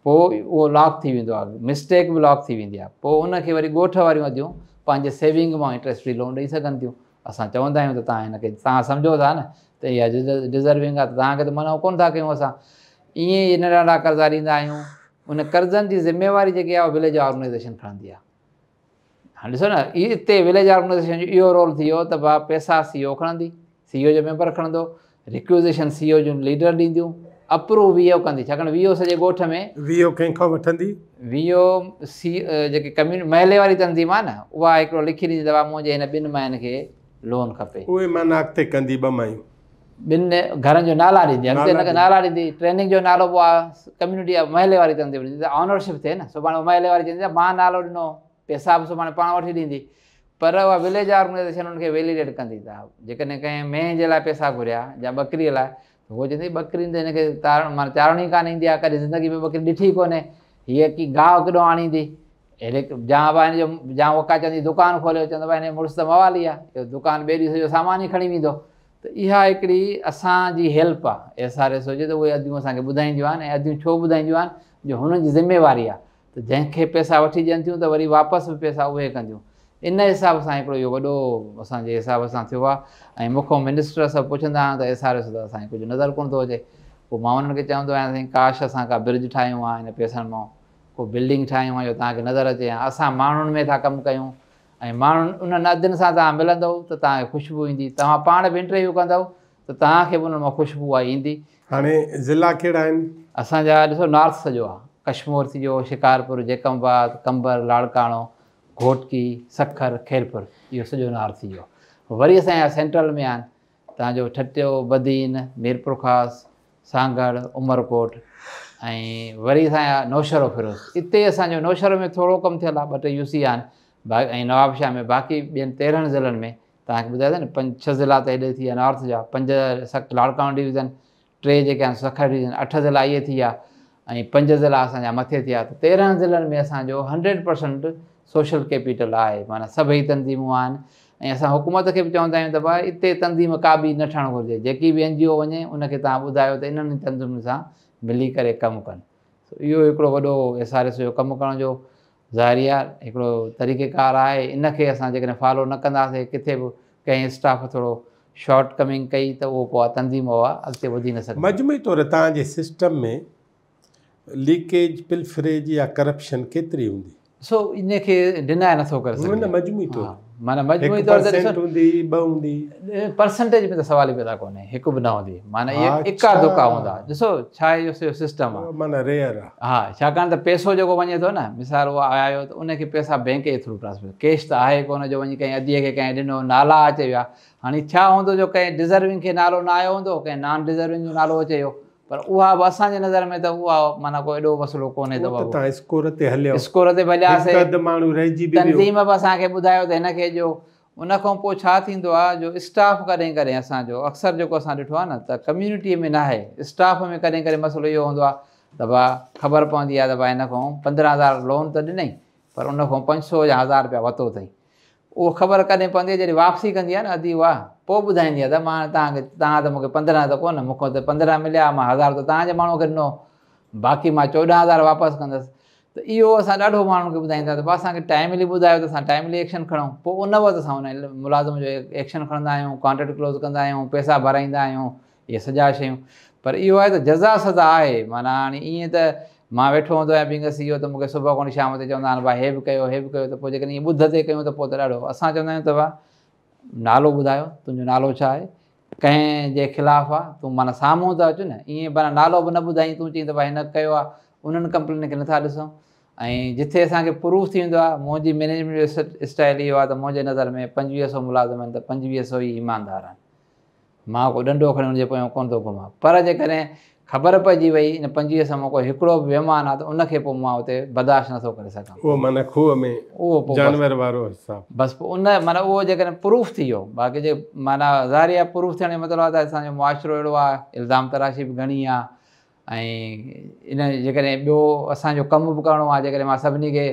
پوءِ اهو لاڪ ٿي ويندو آهي، مسٽيڪ به لاڪ ٿي ويندي آهي. پوءِ ان کي وري ڳوٺ واريون اديون پنهنجي سيونگ مان انٽريسٽ فري لون ڏيئي سگهن ٿيون. اسان چوندا آهيون ته توهان هن کي توهان سمجهو ٿا نه ته اها ڊزرونگ آهي ته توهان کي ته منع ڪونه ٿا ڪيون اسان، ائين ئي ننڍا ننڍا قرضا ڏيندا آهيون. ان قرضن جي ذميواري جيڪي آهي اها وليج آرگنائيزيشن کڻندي آهي. هاڻي ڏسو نه هتي وليج آرگنائيزيشن جو اهو رول ٿي ويو ته ڀاءُ پئسا سي او کڻندي، سي او جو ميمبر کڻندو، رڪوزيشن سي او جون ليڊر ڏينديون، اپروو وي او ڪندي، ڇاڪاڻ وي او سڄي ڳوٺ ۾ وي او ڪنهن کان وٺندي؟ وي او سي جيڪي ڪميونٽي محلي واري تنظيم آهي نه، اها هڪڙو لکي ڏيندي ته ڀاءُ منهنجي هن 2 ماين کي لون کپي. اهي معنيٰ اڳتي ڪندي 2 مايون، 2 گهرن جو نالا ڏيندي، اڳتي هن کي نالا ڏيندي، ٽريننگ جو نالو به اها ڪميونٽي محلي واري تنظيم ڏيندي ته آنرشپ ٿئي نه. سڀاڻي محلي واري چوندي ته مان نالو ڏنو، پئسا به سڀاڻي پاڻ وٺي ڏيندي، پر اها وليج آرگنائيزيشن هن کي ويليڊيٽ ڪندي ته جيڪڏهن ڪنهن مينهن جي لاءِ پئسا گهريا يا ٻڪريءَ لاءِ، ته هوءَ چوندي ٻڪرين ته هن کي تارڻ معنيٰ چارڻي ڪانه ايندي آهي، ڪڏهن زندگي ۾ ٻڪري ڏٺي ڪونهي، هيءَ ڪي گاهه ڪيڏو آڻيندي، اهڙي جا ڀائي هن جو جا اها ڪا چوندي دڪان کوليو، چوندو ڀائي هن جو مڙس ته موالي آهي، اهو دڪان ٻئي ڏينهن سڄو سامان ئي کڻي ويندو. ته اها هڪڙي اسان جي هيلپ آهي ايس آر ايس او جي، ته اهي اديون اسان کي ٻڌائينديون آهن. ۽ اديون ڇو ٻڌائينديون آهن جو هنن جي ذميواري آهي ته جنهن کي پئسا وٺي ڏين ٿيون ته وري واپس به پئسا اهي ڪنديون. ان حساب سان هڪڙو اهو وڏو اسان جي حساب سان ٿيو آهي. ۽ مون کان منسٽر سڀ پڇندا آهن ته ايس آر ايس ته اسان کي ڪجهه نظر ڪونه ٿو اچي. پوءِ مان انهن کي چوندو آهيان سائين ڪاش اسان ڪا برج ٺاهيون آهي هن پئسن مان، ڪو بلڊنگ ٺاهيون آهي جو توهان کي نظر اچي. اسان ماڻهن ۾ ٿا ڪم ڪيون ۽ ماڻهن انهن ادين سان توهان ملندؤ ته توهان کي خوشبو ايندي، توهان پاڻ به انٽرويو ڪندؤ ته توهان کي به انهن مان خوشبو آئي ايندي. هاڻي ضلع ڪهڙا آهن اسان جا؟ ڏسو نارٿ سڄو آهي، ڪشمور ٿي ويو، شڪارپور، جيڪب آباد، قمبر، لاڙڪاڻو، گهوٽڪي، سکر، خيرپور، اهو سڄو نارٿ ٿي ويو. وري اسان جا سينٽرل ۾ آهن توهان جو ٺٽو، بدين، ميرپورخاص، سانگهڙ، عمرڪوٽ ۽ وري اسان جا نوشهرو فيروز. اتي اسان جو نوشهرو ۾ ٿورو ڪم ٿيل آهي، 2-3 يو سي آهن ۽ نوابشاهه ۾، باقي ٻين 13 ضلعن ۾ توهان کي ٻڌايو نه 5-6 ضلع ته هيڏي ٿي ويا نارٿ جا، 5 لاڙڪاڻو ڊويزن، 3 جيڪي آهن سکر ڊويزن، 8 ضلع اهي ٿي ويا ۽ 5 ضلع اسان جا مٿي ٿي ويا. ته 13 ضلعن ۾ اسان جو 100% سوشل ڪيپيٽل آهي، معنيٰ سڀئي تنظيمون آهن. ۽ اسان حڪومت کي به چوندا آهيون ته ڀائي اتي تنظيم ڪا به نه ٺهڻ گهرجي، جيڪي به اين جي او وڃي ان کي توهان ٻڌايو ته انهن تنظيمن سان ملي ڪري ڪم ڪن. اهو هڪڙو وڏو ايس آر ايس جو ڪم ڪرڻ جو ظاهري آهي هڪڙو طريقيڪار آهي. ان کي اسان جيڪڏهن فالو نه ڪنداسين، ڪٿي به ڪنهن اسٽاف ٿورو شارٽ ڪمنگ ڪئي ته اهو پوءِ تنظيم اها اڳتي وڌي نه سگهندي. مجموعي طور توهان جي سسٽم ۾ ليڪيج، پلفريج يا ڪرپشن ڪيتري هوندي؟ سو ان کي ڊنائي نٿو ڪري سگهجي. نه مجموعي طور معنيٰ مجموعي طور تي 1% هوندي، 2 هوندي، پرسنٽيج ۾ ته سوال ئي پيدا ڪونهي، هڪ به نه هوندي، معنيٰ اهي اڪا دڪا هوندا. ڏسو ڇا اهو سڄو سسٽم آهي، معنيٰ ريئر آهي. ها، ڇاڪاڻ ته پئسو جيڪو وڃي ٿو نه، مثال اهو آيو ته ان کي پئسا بينڪ جي ٿرو ٽرانسفر، ڪيش ته آهي ڪونه جو وڃي ڪنهن اديءَ کي ڪنهن ڏنو، نالا اچي ويا. هاڻي ڇا هوندو جو ڪنهن ڊزرونگ کي نالو نه آيو هوندو، ڪنهن نان ڊزرونگ جو نالو اچي ويو، پر اها به اسان جي نظر ۾ ته اها معنيٰ ڪو ايڏو مسئلو ڪونهي. ته توهان اسڪور تي هليا، اسڪور تي به هلياسين، ماڻهو رهجي به ويو، تنظيم به اسان کي ٻڌايو ته هن کي ڏيو. ان کان پوءِ ڇا ٿيندو آهي جو اسٽاف ڪڏهن ڪڏهن اسان جو اڪثر جيڪو اسان ڏٺو آهي نه ته ڪميونٽيءَ ۾ نه آهي، اسٽاف ۾ ڪڏهن ڪڏهن مسئلو اهو هوندو آهي ته ڀاءُ خبر پوندي آهي ته ڀائي هن کان 15,000 لون ته ڏنئي پر ان کان 500 يا 1000 رپيا ورتو اٿئي. اهو خبر ڪڏهن پوندي آهي جڏهن واپسي ڪندي آهي نه ادي، اها پوءِ ٻڌائيندي آهي ته مان توهان کي، توهان ته مون کي 15 ته ڪونه، مون کان ته 15 مليا، مان 1000 ته توهان جي ماڻهوءَ کي ڏنو، باقي مان 14,000 واپس ڪندس. ته اهو اسان ڏاڍو ماڻهن کي ٻڌائيندا آهيون ته اسان کي ٽائيملي ٻڌايو ته اسان ٽائيملي ايڪشن کڻون. پوءِ ان وقت اسان ان ملازم جو ايڪشن کڻندا آهيون، ڪانٽريڪٽ ڪلوز ڪندا آهيون، پئسا ڀرائيندا آهيون، اهي سڄا شيون. پر اهو آهي ته جزا سزا آهي، معنيٰ هاڻي ائين ته مان ويٺو هوندو آهيان بينگ سي او ته مون کي صبح کان شام تي چوندا آهن ڀائي هي به ڪيو هي به ڪيو، ته پوءِ جيڪڏهن ائين ٻڌ تي ڪيون ته پوءِ ته ڏاڍو. اسان چوندا آهيون ته ڀاءُ نالو ٻڌايو، تنهنجو نالو ڇا آهي، ڪنهن جي خلاف آهي، تون معنيٰ سامهون ته اچ نه، ائين معنيٰ نالو به نه ٻڌائين، تون چئين ته ڀائي هن ڪيو آهي، انهن ڪمپلين کي نٿا ڏسون ۽ جٿي اسان کي پروف ٿي ويندو آهي. منهنجي مئنيجمينٽ جو اسٽائل اهو آهي ته منهنجي نظر ۾ 2500 ملازم آهن ته 2500 ئي ايماندار آهن. مان ڪو ڏنڊو کڻي ان جي پويان ڪونه ٿو گهمان، پر جيڪڏهن خبر پئجي وئي ان 2500 مان ڪو هڪڙو به بيمان آهي ته ان کي پوء مان اتي برداشت نٿو ڪري سگهان. اهو معنيٰ کوهه ۾ اهو پوء بس جانور وارو حساب. بس پوء ان معنيٰ اهو جيڪڏهن پروف ٿي ويو، باقي جي معنيٰ ظاهر آهي پروف ٿيڻ جو مطلب آهي ته اسان جو معاشرو اهڙو آهي، الزام تراشي به گهڻي آهي ۽ ان جيڪڏهن ٻيو اسان جو ڪم به ڪرڻو آهي، جيڪڏهن مان سڀني کي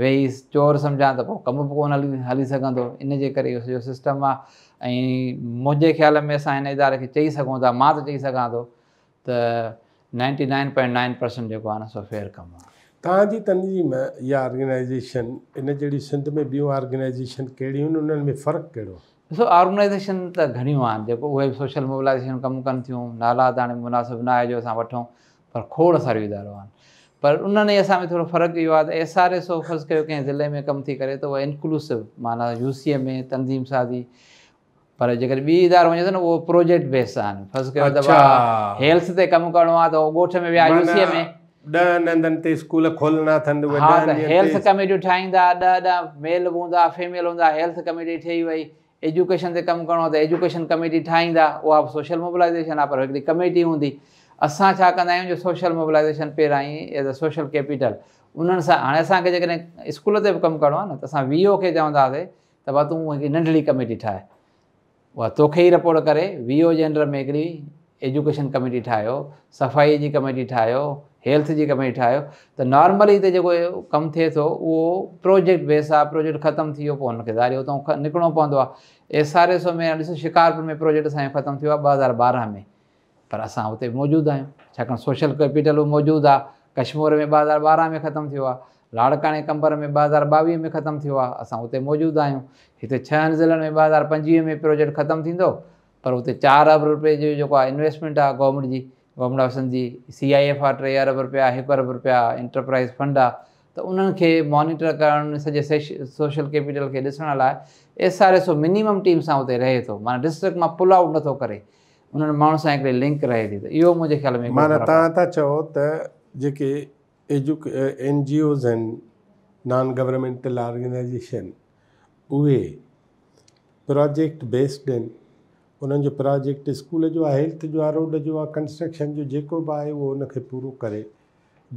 ويهي چور سمجهان ته پوء ڪم به ڪونه هلي سگهندو. ان جي ڪري اهو سڄو سسٽم آهي ۽ منهنجي خيال ۾ اسان هن اداري کي چئي سگهون ٿا، مان ته چئي سگهان ٿو ته 99.9% جيڪو آهي نه سو فيئر ڪم آهي. توهان جي تنظيم يا آرگنائيزيشن ان جهڙيون سنڌ ۾ ٻيون آرگنائيزيشن ڪهڙيون آهن، انهن ۾ فرق ڪهڙو آهي؟ ڏسو آرگنائيزيشن ته گهڻيون آهن جيڪو اهي به سوشل موبلائيزيشن ڪم ڪن ٿيون، نالا ته هاڻي مناسب نه آهي جو اسان وٺون، پر کوڙ ساريون ادارو آهن، پر انهن ۽ اسان ۾ ٿورو فرق اهو آهي ته ايس آر ايس او فرض ڪيو ڪنهن ضلعي ۾ ڪم ٿي ڪري ته اها انڪلوسو معنيٰ يو سي ۾ تنظيم سازي، پر جيڪڏهن ٻي ادارو وڃي ٿو نه اهو پروجيڪٽ بيس آهن. فرض ڪيو ته هيلٿ تي ڪم ڪرڻو آهي ته اهو ڳوٺ ۾ ويا يو سي ۾، 10 هنڌن تي اسڪول کولڻا اٿن، اهي ها 10 ته ڏينهن هيلٿ تي ڪميٽيون ٺاهيندا، 10 10 ميل به هوندا فيميل هوندا، هيلٿ ڪميٽي ٺهي وئي. ايجوڪيشن تي ڪم ڪرڻو آهي ته ايجوڪيشن ڪميٽي ٺاهيندا، اها به سوشل موبلائيزيشن آهي پر هڪڙي ڪميٽي هوندي. اسان ڇا ڪندا آهيون جو سوشل موبلائيزيشن پهريان ئي ايز اي سوشل ڪيپيٽل انهن سان، هاڻي اسان کي جيڪڏهن اسڪول تي به ڪم ڪرڻو آهي نه ته اسان وي او کي چونداسين ته ڀا تون هڪڙي ننڍڙي ڪميٽي ٺاهه، اها توکي ئي رپورٽ ڪري، وي او جي انڊر ۾ هڪڙي ايجوڪيشن ڪميٽي ٺاهيو، صفائي جي ڪميٽي ٺاهيو، هيلٿ جي ڪميٽي ٺاهيو ته نارملي هتي جيڪو ڪم ٿئي ٿو اهو پروجيڪٽ بيس آهي، پروجيڪٽ ختم ٿي ويو پوء هن کي ظاهر اتان نڪرڻو پوندو آهي. ايس آر ايس او ۾ ڏسو شڪارپور ۾ پروجيڪٽ اسان جو ختم ٿيو آهي 2012 ۾، پر اسان اتي موجود آهيون ڇاڪاڻ سوشل ڪيپيٽل به موجود آهي. ڪشمور ۾ 2012 ۾ ختم ٿيو آهي، لاڙڪاڻي قمبر ۾ 2022 ۾ ختم ٿيو آهي، اسان اتي موجود آهيون. هتي 6 ضلعن ۾ 2025 ۾ پروجيڪٽ ختم ٿيندو، پر اتي 4 ارب روپئي جو جيڪو آهي انويسٽمينٽ آهي گورنمينٽ جي، گورنمينٽ آف سنڌ جي سي I F آهي 3 ارب روپيا، 1 ارب روپيا انٽرپرائز فنڊ آهي، ته انهن کي مانيٽر ڪرڻ سڄي سوشل ڪيپيٽل کي ڏسڻ لاء S R S O minimum team سان اتي رهي ٿو، معنيٰ ڊسٽرڪٽ مان پل آئوٽ نٿو ڪري، انهن ماڻهن سان هڪڙي لنڪ رهي ٿي، ته اهو منهنجي خيال ۾ هڪڙو معنيٰ فرق توهان آهي. ٿا چئو ته جيڪي اين جي اوز آهن، نان گورنمينٽل آرگنائيزيشن، اهي پراجيڪٽ بيسڊ آهن، انهن جو پراجيڪٽ اسڪول جو آهي، هيلٿ جو آهي، روڊ جو آهي، ڪنسٽرڪشن جو جيڪو به آهي اهو ان کي پورو ڪري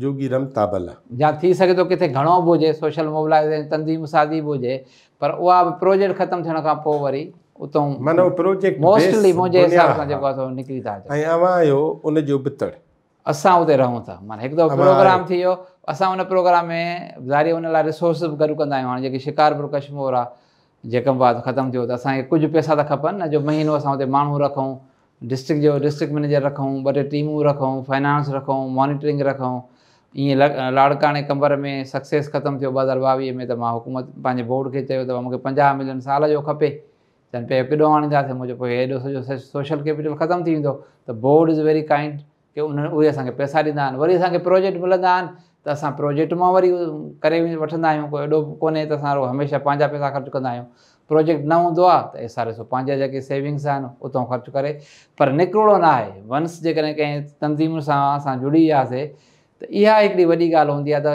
جوڳي رمتا ڀلا. يا ٿي سگهي ٿو ڪٿي گهڻو به هجي سوشل موبلائيزيشن تنظيم سازي به هجي، پر اها به پروجيڪٽ ختم ٿيڻ کان پوء وري اتان معنيٰ اهو پروجيڪٽ موسٽلي بيس منهنجي حساب بنياد سان جيڪو آهي سو نڪري ٿا اچن. ۽ اوهان آهيو ان جو ابتڙ. اسان اتي رهون ٿا، معنيٰ هڪ دفعو اوهان پروگرام آهيو. ٿي ويو، اسان ان پروگرام ۾ ظاهري ان لاء ريسورس به گڏ ڪندا آهيون. هاڻي جيڪي شڪارپور ڪشمور آهي جيڪب آباد ختم ٿيو ته اسان کي ڪجهه پئسا ته کپن نه جو مهينو اسان اتي ماڻهو رکون، ڊسٽرڪٽ جو ڊسٽرڪٽ مئنيجر رکون، 2 ٽي ٽيمون رکون، فائنانس رکون، مانيٽرنگ رکون. ائين لاڙڪاڻي قمبر ۾ سڪسيس ختم ٿيو 2022 ۾ ته مان حڪومت پنهنجي بورڊ کي چيو ته مون کي 50 ملين سال جو کپي، چون پيا ڪيڏو آڻينداسين، مون چيو پوء هيڏو سڄو سوشل ڪيپيٽل ختم ٿي ويندو. ته بورڊ is very kind ڪي انهن اهي اسان کي پئسا ڏيندا آهن، وري اسان کي پروجيڪٽ ملندا آهن ته اسان پروجيڪٽ مان وري ڪري وٺندا آهيون، ڪو ايڏو به ڪونهي ته اسان هميشه پنهنجا پئسا خرچ ڪندا آهيون. پروجيڪٽ نه هوندو آهي ته ايس آر ايس او پنهنجا جيڪي سيونگس آهن اتان خرچ ڪري، پر نڪرڻو نه آهي. ونس جيڪڏهن ڪنهن تنظيم سان اسان جڙي وياسي ته اها هڪڙي وڏي ڳالهه هوندي آهي ته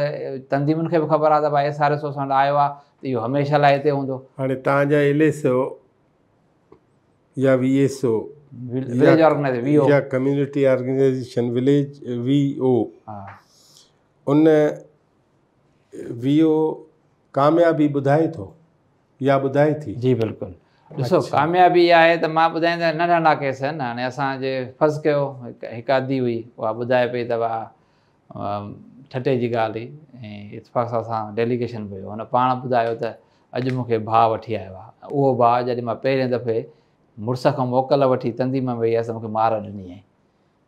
تنظيمن کي به خبر آهي ته ڀائي ايس آر ايس او اسان وٽ آيو آهي ته اهو هميشه لاء هتي هوندو. هاڻي توهان جا ايل ايس او يا V S O village organization V O يا ڪميونٽي آرگنائيزيشن وليج وي او، ان وي او ڪاميابي ٻڌائي ٿو يا ٻڌائي ٿي؟ جي بلڪل، ڏسو ڪاميابي آهي ته مان ٻڌائيندو آهيان ننڍا ننڍا ڪيس آهن. هاڻي اسان جي فرض ڪيو هڪ ادي هئي، اها ٻڌائي پئي ته ٺٽي جي ڳالهه هئي ۽ اتفاق سان اسان ڊيليگيشن به هيو، هن پاڻ ٻڌايو ته اڄ مون کي ڀاء وٺي آيو آهي. اهو ڀاء جڏهن مان پهرين دفعي مڙس کان موڪل وٺي تنظيم ۾ وئي هيس ته مون کي مار ڏني هئي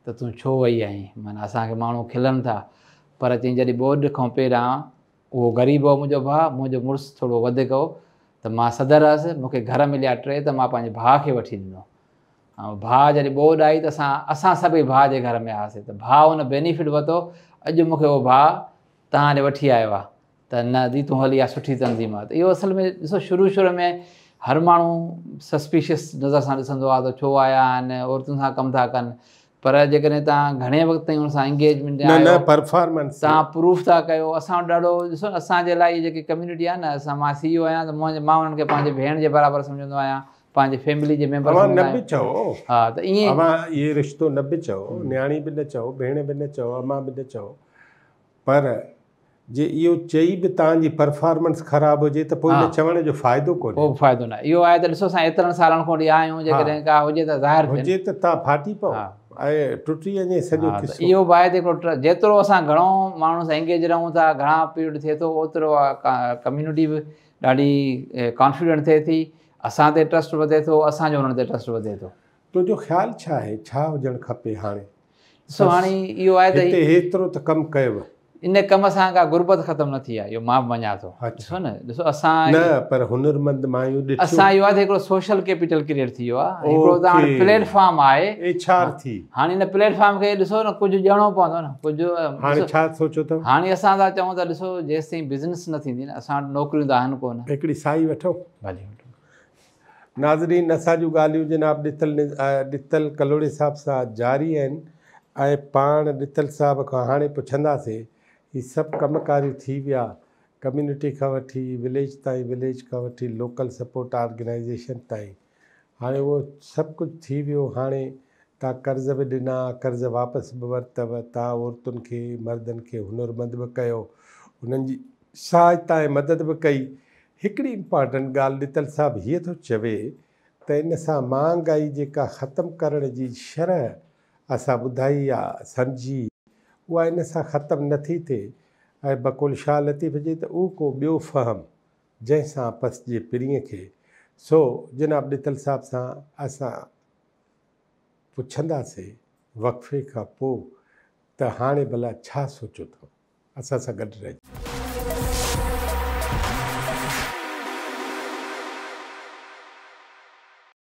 ته تون ڇو وئي آهين، معنيٰ اسان کي ماڻهو کلن ٿا. پر چئين جڏهن ٻوڏ کان پهريان اهو غريب هو منهنجو ڀاء، منهنجو مڙس ٿورو وڌيڪ هو ته مان صدر هئس، مون کي گهر مليا 3 ته مان پنهنجي ڀاء کي وٺي ڏنو. ۽ ڀاء جڏهن ٻوڏ آئي ته اسان سڀئي ڀاء جي گهر ۾ آياسين ته ڀاء ان بينيفٽ ورتو، اڄ مون کي اهو ڀاء توهان ڏي وٺي آيو آهي ته نه the تون هلي آ سٺي تنظيم آهي. ته اهو اصل ۾ ڏسو شروع شروع ۾ هر ماڻهو سسپيشس نظر سان ڏسندو آهي ته ڇو آيا آهن، عورتن سان ڪم ٿا ڪن، پر جيڪڏهن توهان گهڻي وقت تائين ان سان انگيجمينٽ ۾ نه نه آهيو، پرفارمنس. توهان پروف ٿا ڪيو. اسان وٽ ڏاڍو ڏسو نه اسان جي لاء هي جيڪي ڪميونٽي آهي نه، اسان مان سي اي او آهيان ته منهنجي مان انهن کي پنهنجي ڀيڻ جي برابر سمجهندو آهيان، پنهنجي فيملي جي ميمبر اوهان نه سمجهندا به آهيون. چئو. ها ته ائين. اوهان اهي رشتو نه به چئو، نياڻي به نه چئو، ڀيڻ به نه چئو، امان به نه چئو، پر جي اهو چئي به توهان جي پرفارمنس خراب هجي ته پوء ان چوڻ جو فائدو ڪونهي. ڪو به فائدو ناهي. اهو آهي ته ڏسو اسان ايترن سالن کان وٺي آيا آهيون، جيڪڏهن ڪا هجي ته ظاهر ٿئي. هجي ته توهان ڦاٽي پئو ۽ ٽٽي وڃي سڄو قصو. اهو به آهي ته هڪڙو جيترو اسان گهڻو ماڻهن سان انگيج رهون ٿا، گهڻا پيريڊ ٿئي ٿو، اوترو ڪميونٽي به ڏاڍي ڪانفيڊنٽ ٿئي ٿي، اسان تي ٽرسٽ وڌي ٿو، اسان جو انهن تي ٽرسٽ وڌي ٿو. تنهنجو خيال ڇا آهي، ڇا هجڻ کپي هاڻي؟ ڏسو هاڻي اهو آهي ته هتي هيترو ته ڪم ڪيو. ان ڪم سان ڪا غربت ختم نه ٿي آهي، اهو مان به مڃان ٿو. ڏسو نه، ڏسو اسان نه پر هنرمند مايون ڏٺيون. اسان اهو آهي ته هڪڙو سوشل ڪيپيٽل ڪريئيٽ ٿي ويو آهي، هڪڙو ته هاڻي پليٽ فارم آهي. ايڇ آر ٿي. هاڻي ان پليٽ فارم کي ڏسو نه ڪجهه ڏيڻو پوندو نه، ڪجهه هاڻي ڇا سوچيو اٿو؟ هاڻي اسان ٿا چئون ته ڏسو جيستائين بزنس نه ٿيندي نه، اسان وٽ نوڪريون ته آهن ڪونه. هڪڙي سائي وٺون. ڀلي وٺو. ناظرين اسان جون ڳالهيون جناب ڏتل ڏتل ڪلهوڙي صاحب سان جاري آهن ۽ پاڻ ڏتل صاحب کان هاڻي پڇنداسين هي سڀ ڪم ڪاريون ٿي ويا ڪميونٽي کان وٺي وليج تائين وليج کان وٺي لوڪل سپورٽ آرگنائيزيشن تائين هاڻي اهو سڀ ڪجهه ٿي ويو هاڻي تان قرض به ڏنا قرض واپس به ورتو تان عورتن کي مردن کي هنرمند به ڪيو انهن جي سهائتا ۽ مدد به ڪئي هڪڙي امپارٽنٽ ڳالهه ڏتل صاحب هيء ٿو چوي ته ان سان مهانگائي جيڪا ختم ڪرڻ جي شرح اسان ٻڌائي يا سمجهي اها ان سان ختم نه ٿي ٿئي ۽ بقول شاهه لطيف جي ته اهو ڪو ٻيو فهم جنهن سان پسجي پرينء کي سو جناب ڏتل صاحب سان اسان پڇنداسين وقفي کان پوء ته هاڻي ڀلا ڇا سوچيو اٿو؟ اسان سان گڏ رهجو.